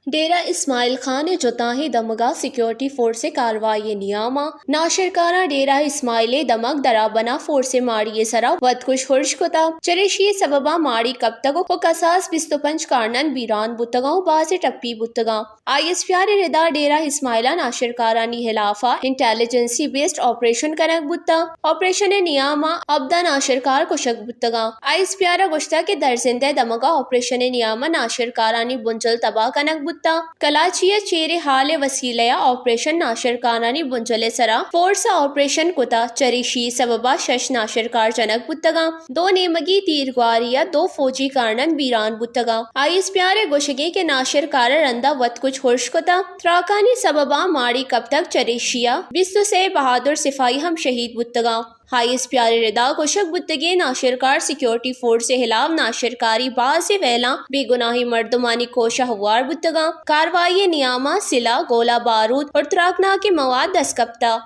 ڈیرہ اسماعیل خان ءِ جتاہیں دمگا سیکورٹی فورس ءِ کاروائی ءِ نیاما ناشرکاراں ڈیرہ اسماعیل ءِ دمگ درابنا فورس ءِ ماڑی ءِ سرا وتکش ہرش کتا۔ چریشی ءِ سببا ماڑی کپتگ و کساس بیست و پنچ کارنند بیران بوتگاں و بازیں ٹپی بوتگاں۔ آئی ایس پی آر ءِ ردا ڈیرہ اسماعیل ءَ ناشرکارانی ہلاف ءَ انٹیلیجنسی بیسڈ آپریشن کنگ بوتگ۔ آپریشن ءِ نیام ءَ ہبدہ ناشرکار کشگ بوتگاں۔ آئی ایس پی آر ءَ گوشتگ کہ درزندہ ءِ دمگ ءَ آپریشن ءِ نیام ءَ ناشرکارانی بنجل تباہ کنگ بوتگ۔ کلاچی ءَ چیریں ہال ءِ وسیلہ ءَ آپریشن ناشرکارانی بنجل ءِ سرا فورس ءَ آپریشن کتگ۔ چریشی ءِ سبب ءَ شش ناشرکار جنگ بوتگاں۔ دو نیمگی تیرگواری ءَ دو فوجی کارنند بیران بوتگاں۔ آئی ایس پی آر ءِ گوشگ ایں کہ ناشرکار ءَ رندا وتکش ہرش کتگ۔ تراکانی سببا ماڑی کپتگ، چریشی ءَ بیست و سے بہادر سپاہی ہم شہید بوتگاں۔ آئی ایس پی آر ءِ ردا گوشگ بوتگیں ناشرکار سیکورٹی فورس ءِ ہلاف ناشرکاری بازیں ویلاں بے گناہیں مردمانی کوش ءَ ہوار بوتگاں۔ کاروائی ءِ نیاما سلاہ، گولہ بارود اور تراکناکیں مواد دست کپتگ۔